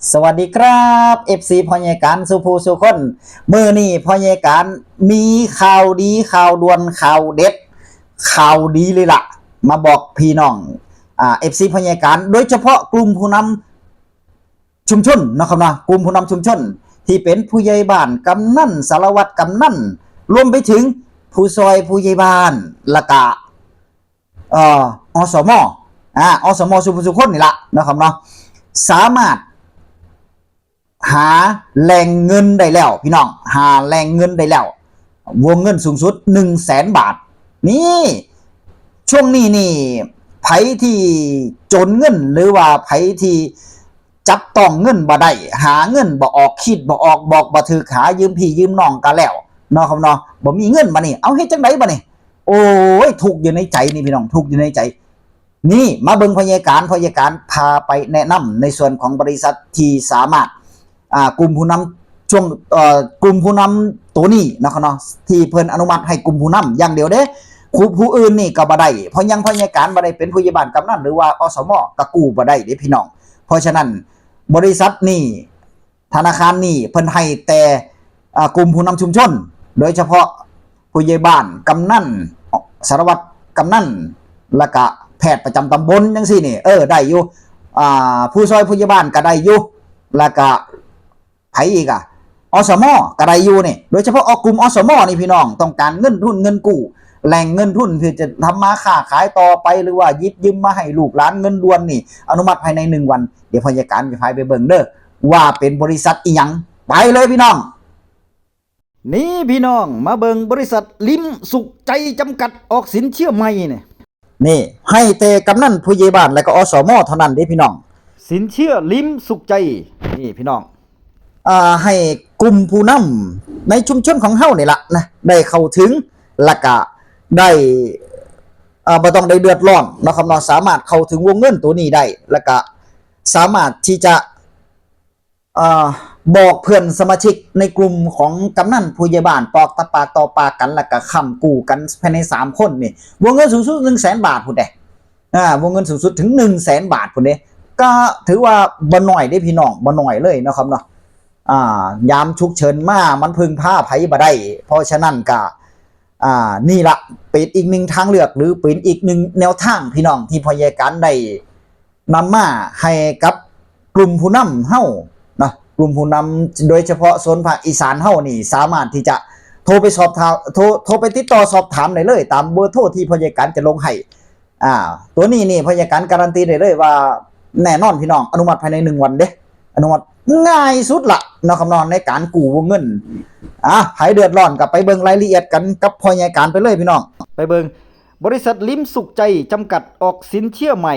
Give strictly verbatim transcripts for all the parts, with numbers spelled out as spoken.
สวัสดีครับ เอฟซี พ่อใหญ่การสู่ผู้สู่คน มื้อนี้พ่อใหญ่การมีข่าวดี ข่าวด่วน ข่าวเด็ด ข่าวดีเลยล่ะ มาบอกพี่น้อง อ่า เอฟซี พ่อใหญ่การ โดยเฉพาะกลุ่มผู้นำชุมชนนะครับนะ กลุ่มผู้นำชุมชน ที่เป็นผู้ใหญ่บ้าน กำนัน สารวัตรกำนัน รวมไปถึงผู้ซอยผู้ใหญ่บ้าน และกะ เอ่อ อสม อ่า อสม สู่ผู้สู่คนนี่ละนะครับเนาะ สามารถหาแหล่งเงินได้แล้วพี่น้อง หาแหล่งเงินได้แล้ว วงเงินสูงสุด หนึ่งแสนบาท นี่ ช่วงนี้นี่ ไผที่จนเงิน หรือว่าไผที่จับต้องเงินบ่ได้ หาเงินบ่ออก คิดบ่ออก บอกบ่ถืก หายืมพี่ยืมน้องก็แล้วเนาะครับเนาะ บ่มีเงินบัดนี้ เอาเฮ็ดจั่งใดบัดนี้ โอ้ย ทุกข์อยู่ในใจนี่พี่น้อง ทุกข์อยู่ในใจ นี่มาเบิ่งพ่อใหญ่การ พ่อใหญ่การพาไปแนะนำในส่วนของบริษัทที่สามารถ อ่า กลุ่มผู้นำช่วง เอ่อ กลุ่มผู้นำตัวนี้นะครับเนาะ ที่เพิ่นอนุมัติให้กลุ่มผู้นำอย่างเดียวเด้ ผู้ ผู้อื่นนี่ก็บ่ได้ เพราะยังพ่อใหญ่การบ่ได้เป็นผู้ใหญ่บ้านกำนัน หรือว่า อสม ก็กู้บ่ได้เด้พี่น้อง เพราะฉะนั้นบริษัทนี่ ธนาคารนี่เพิ่นให้แต่ อ่า กลุ่มผู้นำชุมชน โดยเฉพาะผู้ใหญ่บ้าน กำนัน สารวัตรกำนัน แล้วก็แพทย์ประจำตำบลจั่งซี้นี่ เออ ได้อยู่ อ่า ผู้ซอยผู้ใหญ่บ้านก็ได้อยู่ แล้วก็ไผอีกอะ อสม ก็ได้อยู่นี่ โดยเฉพาะออกกลุ่ม อสม นี่พี่น้อง ต้องการเงินทุนเงินกู้ แหล่งเงินทุนเพื่อจะทำมาค้าขายต่อไป หรือว่าหยิบยืมมาให้ลูกหลานเงินด่วนนี่ อนุมัติภายในหนึ่งวัน เดี๋ยวพ่อใหญ่การจะพาไปเบิ่งเด้อ ว่าเป็นบริษัทอีหยัง ไปเลยพี่น้อง นี่พี่น้อง มาเบิ่งบริษัทลิ้มสุขใจจำกัดออกสินเชื่อใหม่นี่ นี่ ให้แต่กำนันผู้ใหญ่บ้านและก็ อสม เท่านั้นเด้พี่น้อง สินเชื่อลิ้มสุขใจ นี่พี่น้อง อ่า ให้กลุ่มผู้นำในชุมชนของเฮานี่ละนะ ได้เข้าถึง และก็ได้ อ่า บ่ต้องได้เดือดร้อนเนาะครับเนาะ สามารถเข้าถึงวงเงินตัวนี้ได้ และก็สามารถที่จะ อ่า บอกเพื่อนสมาชิกในกลุ่มของกำนันผู้ใหญ่บ้าน ปอกต่อปากต่อปากกัน แล้วก็ค้ำกู้กันภายในสามคนนี่ วงเงินสูงสุดหนึ่งแสนบาทพุ้นเด้ อ่า วงเงินสูงสุดถึงหนึ่งแสนบาทพุ้นเด้ ก็ถือว่าบ่น้อยเด้พี่น้อง บ่น้อยเลยเนาะครับเนาะ อ่า ยามฉุกเฉินมามันพึ่งพาไผบ่ได้ เพราะฉะนั้นก็ อ่า นี่ละเป็นอีกหนึ่งทางเลือก หรือเป็นอีกหนึ่งแนวทางพี่น้องที่พ่อใหญ่การได้นำมาให้กับกลุ่มผู้นำเฮาเนาะ กลุ่มผู้นำโดยเฉพาะโซนภาคอีสานเฮานี่ สามารถที่จะโทรไปสอบถาม โทร โทรไปติดต่อสอบถามได้เลย ตามเบอร์โทรที่พ่อใหญ่การจะลงให้ อ่า ตัวนี้นี่พ่อใหญ่การการันตีได้เลยว่าแน่นอนพี่น้อง อนุมัติภายในหนึ่งวันเด้ อนุมัติง่ายสุดละเนาะครับเนาะ ในการกู้วงเงิน อ่ะ ไผเดือดร้อนก็ไปเบิ่งรายละเอียดกันกับพ่อใหญ่การไปเลยพี่น้อง ไปเบิ่ง บริษัทลิ้มสุขใจจำกัดออกสินเชื่อใหม่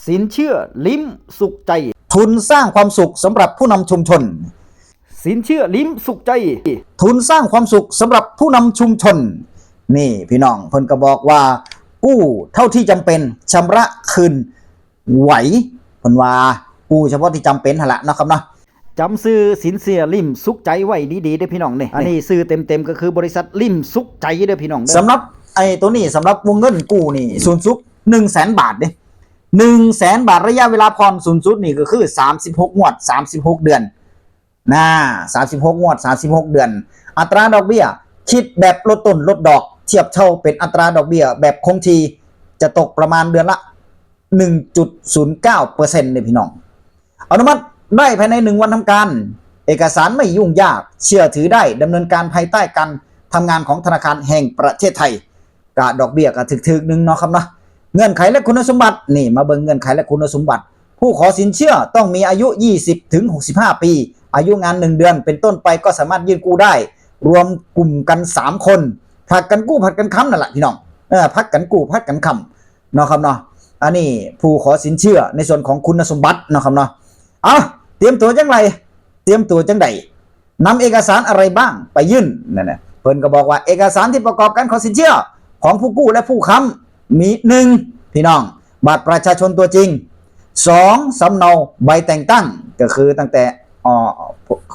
สินเชื่อลิ้มสุขใจ ทุนสร้างความสุขสำหรับผู้นำชุมชน สินเชื่อลิ้มสุขใจ ทุนสร้างความสุขสำหรับผู้นำชุมชน นี่พี่น้อง เพิ่นก็บอกว่ากู้เท่าที่จำเป็น ชำระคืนไหว เพิ่นว่ากู้เฉพาะที่จำเป็นหั่นละเนาะครับเนาะ จำชื่อสินเชื่อลิ้มสุขใจไว้ดีๆเด้อพี่น้องนี่ อันนี้ชื่อเต็มๆก็คือบริษัทลิ้มสุขใจเด้อพี่น้องเด้อ สำหรับไอ้ตัวนี้ สำหรับวงเงินกู้นี่ สูงสุดหนึ่งแสนบาทเด้ หนึ่งแสนบาท ระยะเวลาผ่อนสูงสุดนี่ก็คือสามสิบหกงวด สามสิบหกเดือน นะ สามสิบหกงวด สามสิบหกเดือน อัตราดอกเบี้ย คิดแบบลดต้นลดดอก เทียบเท่าเป็นอัตราดอกเบี้ยแบบคงที่ จะตกประมาณเดือนละ หนึ่งจุดศูนย์เก้าเปอร์เซ็นต์ เลยพี่น้อง อนุมัติได้ภายในหนึ่งวันทำการ เอกสารไม่ยุ่งยาก เชื่อถือได้ ดำเนินการภายใต้การทำงานของธนาคารแห่งประเทศไทย กะดอกเบี้ยก็ถืกๆหนึ่งเนาะครับเนาะ เงื่อนไขและคุณสมบัติ นี่มาเบิ่งเงื่อนไขและคุณสมบัติ ผู้ขอสินเชื่อต้องมีอายุ ยี่สิบถึงหกสิบห้าปี อายุงาน หนึ่งเดือน เป็นต้นไปก็สามารถยื่นกู้ได้ รวมกลุ่มกัน สามคน ผลัดกันกู้ผลัดกันค้ำนั่นแหละพี่น้อง เออ ผลัดกันกู้ผลัดกันค้ำเนาะครับเนาะ อันนี้ผู้ขอสินเชื่อในส่วนของคุณสมบัติเนาะครับเนาะ เอา เตรียมตัวจั่งใด เตรียมตัวจั่งใด นำเอกสารอะไรบ้างไปยื่นนั่นนะ เพิ่นก็บอกว่าเอกสารที่ประกอบการขอสินเชื่อของผู้กู้และผู้ค้ำมี หนึ่ง พี่น้อง บัตรประชาชนตัวจริง สอง สำเนาใบแต่งตั้ง ก็คือตั้งแต่ อ่อ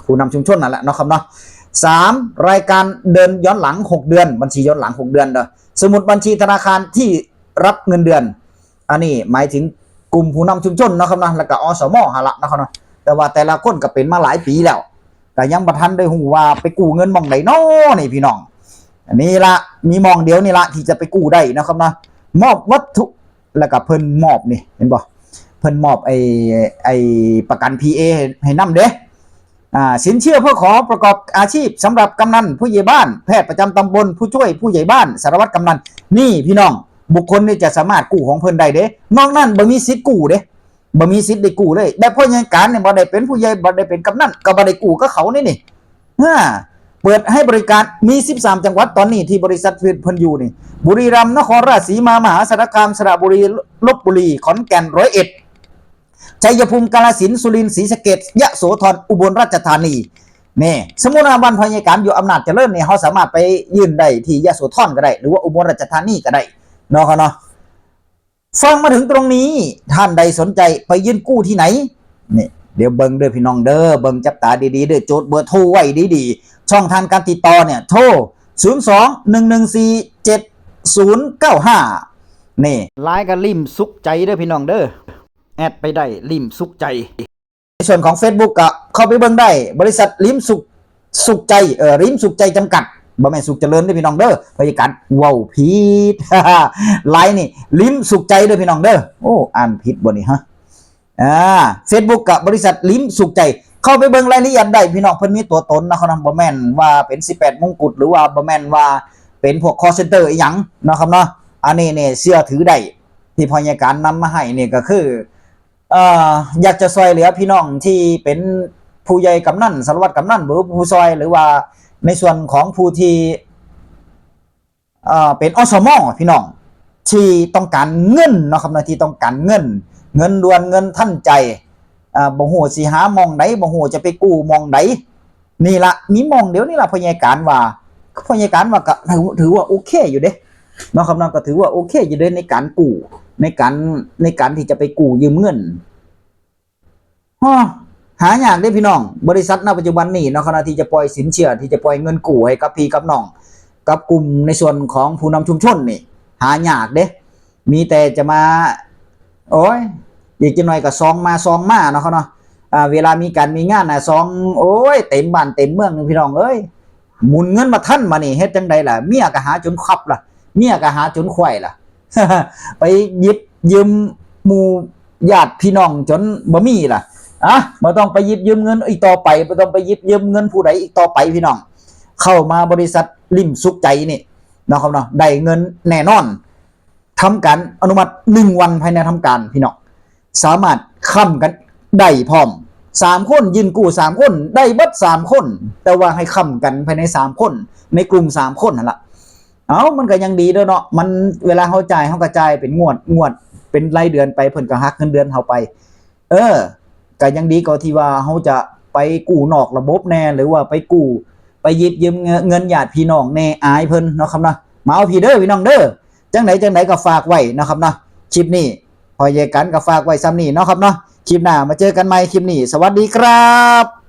ผู้นำชุมชนนั่นแหละเนาะครับเนาะ สาม รายการเดินย้อนหลัง หกเดือน บัญชีย้อนหลัง หกเดือนเด้อ สมุดบัญชีธนาคารที่รับเงินเดือน อันนี้หมายถึงกลุ่มผู้นำชุมชนเนาะครับเนาะ แล้วก็ อสม หั่นละเนาะครับเนาะ แต่ว่าแต่ละคนก็เป็นมาหลายปีแล้ว ก็ยังบ่ทันได้ฮู้ว่าไปกู้เงินหม่องใดน้อนี่พี่น้อง อันนี้ละ มีหม่องเดียวนี่ละที่จะไปกู้ได้นะครับเนาะ มอบวัตถุ แล้วก็เพิ่นมอบนี่ เห็นบ่ เพิ่นมอบไอ้ ไอ้ประกัน พีเอ ให้ ให้นำเด้ อ่า สินเชื่อเพื่อขอประกอบอาชีพสำหรับกำนัน ผู้ใหญ่บ้าน แพทย์ประจำตำบล ผู้ช่วยผู้ใหญ่บ้าน สารวัตรกำนัน นี่พี่น้อง บุคคลนี่จะสามารถกู้ของเพิ่นได้เด้ นอกนั้นบ่มีสิทธิ์กู้เด้ บ่มีสิทธิ์ได้กู้เลย แต่พ่อใหญ่การเนี่ยบ่ได้เป็นผู้ใหญ่ บ่ได้เป็นกำนัน ก็บ่ได้กู้กับเขานี่นี่ อ่า เปิดให้บริการ มี สิบสาม จังหวัดตอนนี้ที่บริษัทเพิ่นอยู่นี่ บุรีรัมย์ นครราชสีมา มหาสารคาม สระบุรี ลพบุรี ขอนแก่น ร้อยเอ็ด ชัยภูมิ กาฬสินธุ์ สุรินทร์ ศรีสะเกษ ยโสธร อุบลราชธานี นี่ สมมุติว่าบ้านพ่อใหญ่การอยู่อำนาจเจริญนี่ เราสามารถไปยื่นได้ที่ยโสธรก็ได้ หรือว่าอุบลราชธานีก็ได้ เนาะครับเนาะ ฟังมาถึงตรงนี้ ท่านใดสนใจไปยื่นกู้ที่ไหน นี่ เดี๋ยวเบิ่งเด้อพี่น้องเด้อ เบิ่งจับตาดีๆเด้อ จดเบอร์โทรไว้ดีๆ ช่องทางการติดต่อเนี่ย โทร ศูนย์สอง หนึ่งหนึ่งสี่ เจ็ดศูนย์เก้าห้า นี่ ไลน์ก็ลิมสุขใจเด้อพี่น้องเด้อ แอดไปได้ลิมสุขใจ ในส่วนของ Facebook ก็เข้าไปเบิ่งได้ บริษัทลิมสุข สุขใจ เอ่อ ลิมสุขใจจำกัด บ่แม่นสุขเจริญเด้อพี่น้องเด้อ พยาการเว้าผิด ไลน์นี่ ลิมสุขใจเด้อพี่น้องเด้อ โอ้ อ่านผิดบ่นี่ฮะ อ่า Facebook กับบริษัทลิมสุขใจ เข้าไปเบิ่งรายละเอียดได้พี่น้อง เพิ่นมีตัวตนนะครับเนาะ บ่แม่นว่าเป็น สิบแปด มงกุฎ หรือว่าบ่แม่นว่าเป็นพวก call center อีหยังนะครับเนาะ อันนี้เนี่ยเชื่อถือได้ ที่พยาการนำมาให้นี่ก็คือ เอ่อ อยากจะช่วยเหลือพี่น้องที่เป็นผู้ใหญ่กำนัน สารวัตรกำนัน หรือผู้ช่วย หรือว่าในส่วนของผู้ที่ เอ่อ เป็น อสม พี่น้อง ที่ต้องการเงินเนาะครับเนาะ ที่ต้องการเงิน เงินด่วน เงินทันใจ อ่า บ่ฮู้สิหาหม่องใด บ่ฮู้จะไปกู้หม่องใด นี่ละ มีหม่องเดียวนี่ละ พยาการว่า พยาการว่าก็ถือ ถือว่าโอเคอยู่เด้ เนาะครับเนาะ ก็ถือว่าโอเคอยู่เด้ ในการกู้ ในการ ในการที่จะไปกู้ยืมเงิน ฮะ หายากเด้พี่น้อง บริษัทณปัจจุบันนี้เนาะครับเนาะ ที่จะปล่อยสินเชื่อ ที่จะปล่อยเงินกู้ให้กับพี่กับน้อง กับกลุ่มในส่วนของผู้นำชุมชนนี่ หายากเด้ มีแต่จะมา โอ้ย อีกจักหน่อยก็ซองมาซองมาเนาะครับเนาะ อ่า เวลามีการมีงานน่ะ ซอง โอ้ย เต็มบ้านเต็มเมืองนึงพี่น้องเอ้ย หมุนเงินบ่ทันมานี่ เฮ็ดจั่งใดล่ะ เมียก็หาจนคับล่ะ เมียก็หาจนไขว่ล่ะ ไปหยิบยืมหมู่ญาติพี่น้องจนบ่มีล่ะ อ่ะ บ่ต้องไปหยิบยืมเงินอีกต่อไป บ่ต้องไปหยิบยืมเงินผู้ใดอีกต่อไปพี่น้อง เข้ามาบริษัทลิมสุขใจนี่เนาะครับเนาะ ได้เงินแน่นอน ทำการอนุมัติหนึ่งวันภายในทำการพี่น้อง สามารถค้ำกันได้พร้อม สามคน ยื่นกู้สามคน ได้เบิดสามคน แต่ว่าให้ค้ำกันภายในสามคน ในกลุ่มสามคนนั่นล่ะ เอ้า มันก็ยังดีเด้อเนาะ มัน เวลาเฮาจ่าย เฮาก็จ่ายเป็นงวด งวด เป็นรายเดือนไป เพิ่นก็หักเงินเดือนเฮาไป เออ ก็ยังดีกว่าที่ว่าเฮาจะไปกู้นอกระบบแน่ หรือว่าไปกู้ ไปหยิบยืมเงิน เงินญาติพี่น้องแน่ อายเพิ่นเนาะครับเนาะ มาเอาพี้เด้อพี่น้องเด้อ จั่งใดจั่งใดก็ฝากไว้เนาะครับเนาะ คลิปนี้ พยาการก็ฝากไว้ส่ำนี้เนาะครับเนาะ คลิปหน้ามาเจอกันใหม่ คลิปนี้ สวัสดีครับ